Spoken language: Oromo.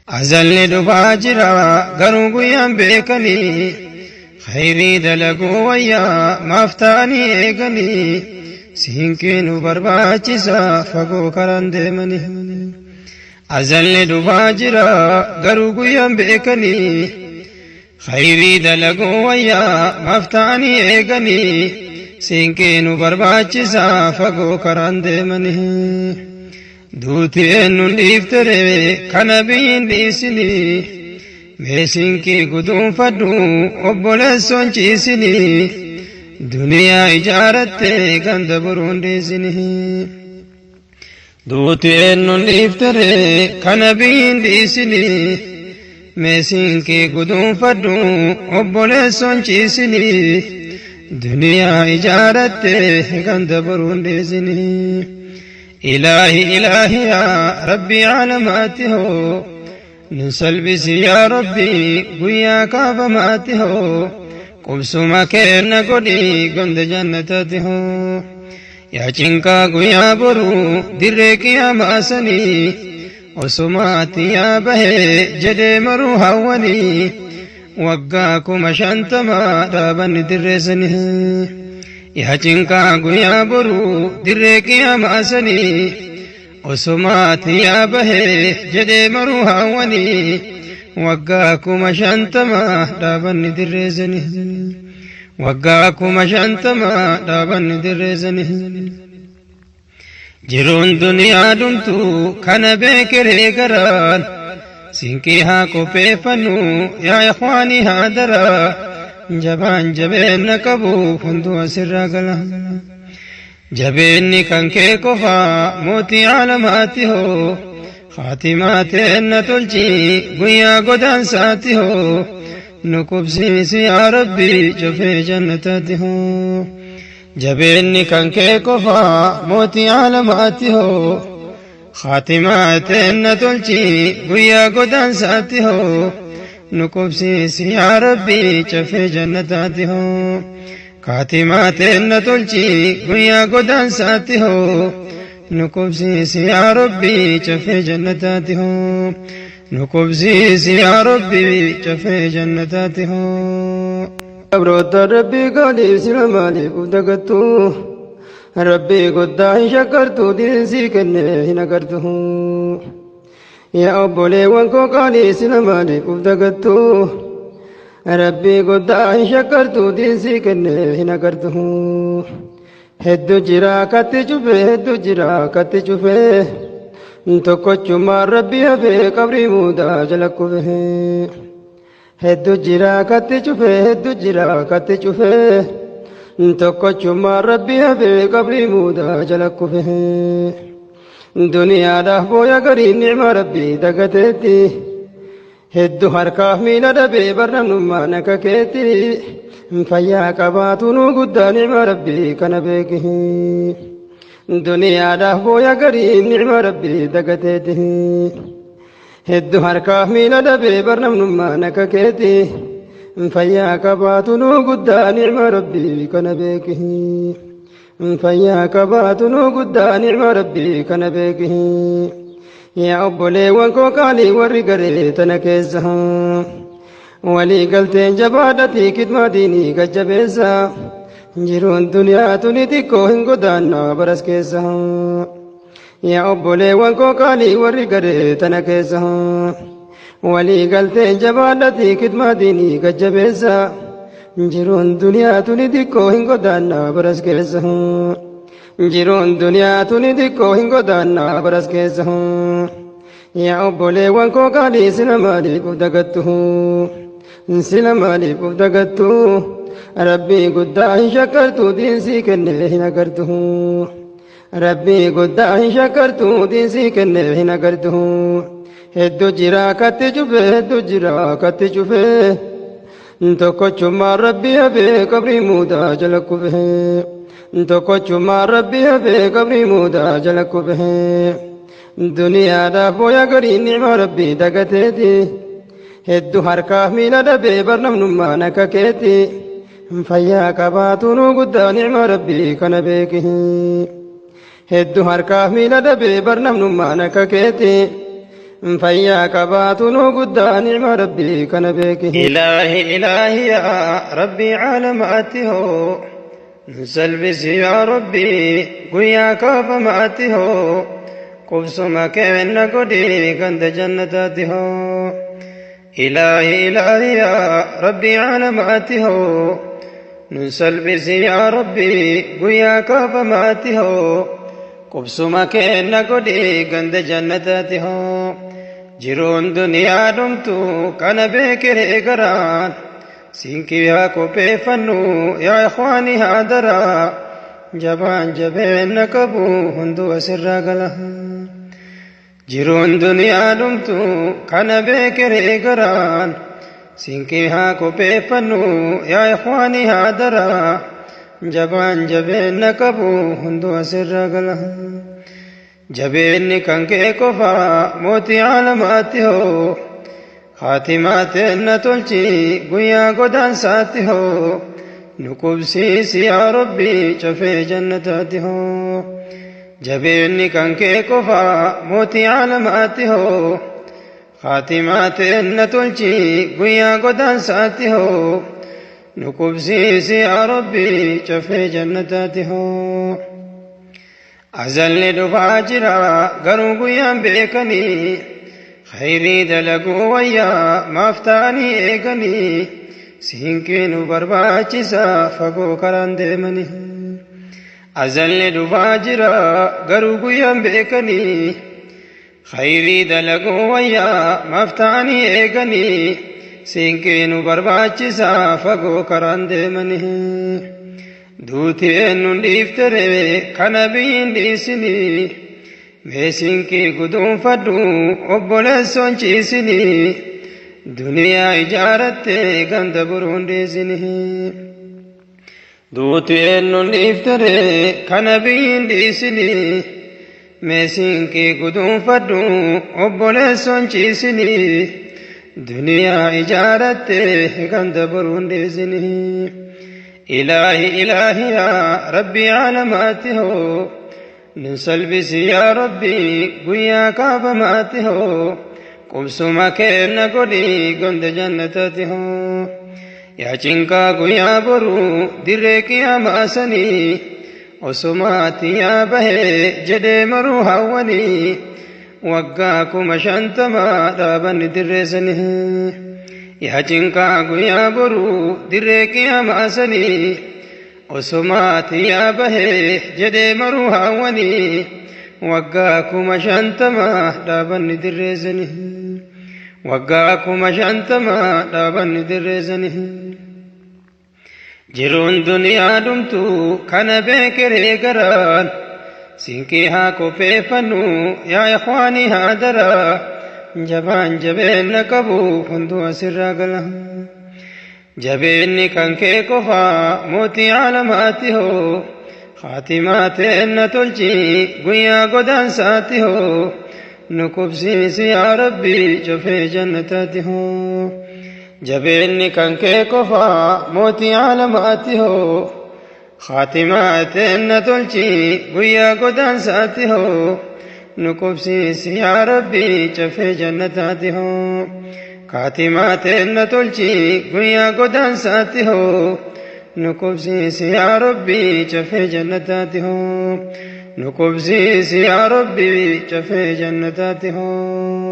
Azalli dhufaa jira garuu guyyaan beekanii khayrii dalaguu wayyaa maaf ta'anii eeganii siinqii nu barbaachisa fagoo karaan deemanii. Azalli dhufaa jira garuu guyyaan beekanii khayrii dalaguu wayyaa maaf ta'anii eeganii siinqii nu barbaachisa fagoo karaan deemanii. Duuti eenyuun dhiiftere kana biyyiin dhiisinii mee siinqii guduunfadhu obboleessoon ciisinii duniyaa ijaaratte ganda boruun dhiisinii. Duuti eenyuun dhiiftere kana biyyiin dhiisinii mee siinqii guduunfadhu obboleessoon ciisinii duniyaa ijaaratte ganda boruun dhiisinii. إلهي إلهي يا ربي علاماته نسلبس يا ربي قويا كافماته قبسما كيرنا قدي قند جنتاته يا چنكا قويا برو درك يا ماسني وسماتي يا به جدي مرو هوني وقاكم شنتما رابن درسني Yaa cinqaa guyyaa boruu dirree qiyaamaa sanii osumaati yaa bahee jedhee maruu haawwanii waggaa 50,000 dhaabanni dirreessanii waggaa 50,000 dhaabanni dirreessanii. Jiruun duniyaa dhumtu kana beekeree garaan siinqii haa qopheeffannu yaa ikhwaanii haa daraa jabaan jabeenna qabu hunduu asirraa gala. Jabeenni kan kee qofaa mootii caalamaatti hoo khaatimaa teenna tolchi guyyaa godaansaatti hoo nu qubsiisi yaa rabbi cufee jannataatti hoo. Jabeenni kan kee qofaa mootii caalamaatti hoo khaatimaa teenna tolchi guyyaa godaansaatti hoo nu qubsiisi yaa rabbi cafee jannataatti hoo kaatimaa teenna tolchi guyyaa godaansaatti hoo nu qubsiisi yaa rabbi cafee jannataatti hoo nu qubsiisi yaa rabbi cafee jannataatti hoo. Abroota rabbii gaaliif sila maaliif uf dagattu rabbii guddaa hin shakkartu diinsii kenne hin agartu. Yaa obboleewwan koo qaalii sila maaliif uf dagattu rabbii guddaa hin shakkartu diinsii kenne hin agartu. Hedduu jira katti cufe hedduu jira katti cufe tokkochumaan rabbii hafee qabrii muudaa jala kufe. Hedduu jira katti cufe hedduu jira katti cufe tokkochumaan rabbii hafee qabrii muudaa jala kufe. Duniyaadhaaf booya gariin nicmaa rabbii dagateetti hedduu harkaaf miila dhabee barnamnummaan akka keetti fayyaa qabaatu nu guddaa nicmaa rabbii kana beeki. Duniyaadhaaf booya gariin nicmaa rabbii dagateetti. Hedduu harkaaf miila dhabee barnamnummaan akka keetti fayyaa qabaatu nu guddaa nicmaa rabbii kana beeki. Fayyaa qabaatu nu guddaa nicmaa rabbii kana beeki. Yaa obboleewwan koo qaalii warri garee tana keessa walii galteen jabaadhatii kidmaa diinii gajjabeessa jiruun duniyaa tuni xiqqoo hin godaannaa baras keessa. Yaa obboleewwan koo qaalii warri garee tana keessa walii galteen jabaadhatii kidmaa diinii gajjabeessa jiruun duniyaa tuni xiqqoo hin godaannaa baras keessa. Jiruun duniyaa tuni xiqqoo hin godaannaa baras keessa. Yaa obboleewwan koo qaalii sila maaliif uf dagattu sila maaliif uf dagattu rabbii guddaa hin shakkartu diinsii kenne hin agartu. Rabbii guddaa hin shakkartu diinsii kenne hin agartu. Hedduu jira katti cufe hedduu jira katti cufe tokkochumaan rabbii hafee qabrii muudaa jala kufe. Tokkochumaan rabbii hafee qabrii muudaa jala kufe. Duniyaadhaaf booya gariin nicmaa rabbii dagateeti hedduu harkaaf miila dhabee barnamnummaan akka keetti fayyaa qabaatu nu guddaa nicmaa rabbii kana beeki. Hedduu harkaaf miila dhabee barnamnummaan akka keetti Fayyaa qabaatu nu guddaa nicma Rabbii kana beeki. Ilaahi ilaahi yaa Rabbii caalamaatti hoo, nu salphisi yaa Rabbii guyyaa kaafamaatti hoo, qubsuma keenna godhi ganda jannataatti hoo. Ilaahi ilaahi yaa Rabbii caalamaatti hoo, nu salphisi yaa Rabbii guyyaa kaafamaatti hoo, qubsuma keenna godhi ganda jannataatti hoo. Jiruun duniyaa dhumtu kana beekiree garaan, siinqii haa qopheeffannu yaa ikhwaanii haa daraa, jabaan jabeenna qabu hunduu asirraa gala. Jiruun duniyaa dhumtu kana beekiree garaan, siinqii haa qopheeffannu yaa ikhwaanii haa daraa, jabaan jabeenna qabu hunduu asirraa gala. Jabeenni kan kee qofa mootii caalamaatti hoo, haatimaa teenna tolchi guyyaa godaansaatti hoo, nu qubsiisi yaa Rabbi cafee jannataatti hoo. Jabeenni kan kee qofa mootii caalamaatti hoo, haatimaa teenna tolchi guyyaa godaansaatti hoo, nu qubsiisi yaa Rabbi cafee jannataatti hoo. Azalli dhufaa jira garuu guyyaan beekanii, khayrii dalaguu wayyaa maaf ta'anii eeganii, siinqii nu barbaachisa fagoo karaan deemanii. Azalli dhufaa jira garuu guyyaan beekanii, khayrii dalaguu wayyaa maaf ta'anii eeganii, siinqii nu barbaachisa fagoo karaan deemanii. Duuti eenyuun dhiiftere kana biyyiin dhiisinii, mee siinqii guduunfadhu obboleessoon ciisinii, duniyaa ijaaratte ganda boruun dhiisinii. Duuti eenyuun dhiiftere kana biyyiin dhiisinii, mee siinqii guduunfadhu obboleessoon ciisinii, duniyaa ijaaratte ganda boruun dhiisinii. Ilaahi ilaahi yaa Rabbii caalamaatti hoo, nun salphisi yaa Rabbii guyyaa kaafamaatti hoo, qubsuma keenna godhi gonda jannataatti hoo. Yaa cinqaa guyyaa boruu dirree qiyaamaa sanii, osomaatti yaa bahee jedhee maruu hawwanii, waggaa 50,000 dhaabanni dirree sanii. Yaa cinqaa guyyaa boruu dirree qiyaamaa sanii, osomaatti yaa bahee jedhee maruu hawwanii, waggaa 50,000 dhaabanni dirree sanii. Waggaa 50,000 dhaabanni dirree sanii. Jiruun duniyaa dhumtu kana beekiree garaan, siinqii haa qopheeffannu yaa ikhwaanii haa daraa, jabaan jabeenna qabu hunduu asirraa gala. Jabeenni kan kee qofa mootii caalamaatti hoo, haatimaa teenna tolchi guyyaa godaansaatti hoo, nu qubsiisi yaa Rabbi cafee jannataatti hoo. Jabeenni kan kee qofa mootii caalamaatti hoo, haatimaa teenna tolchi guyyaa godaansaatti hoo, nu qubsiisi yaa Rabbi cafee jannataatti hoo. Kaatimaa teenna tolchi guyyaa godaansaatti hoo, nu qubsiisi yaa Rabbi cafee jannataatti hoo. Nu qubsiisi yaa Rabbi cafee jannataatti hoo.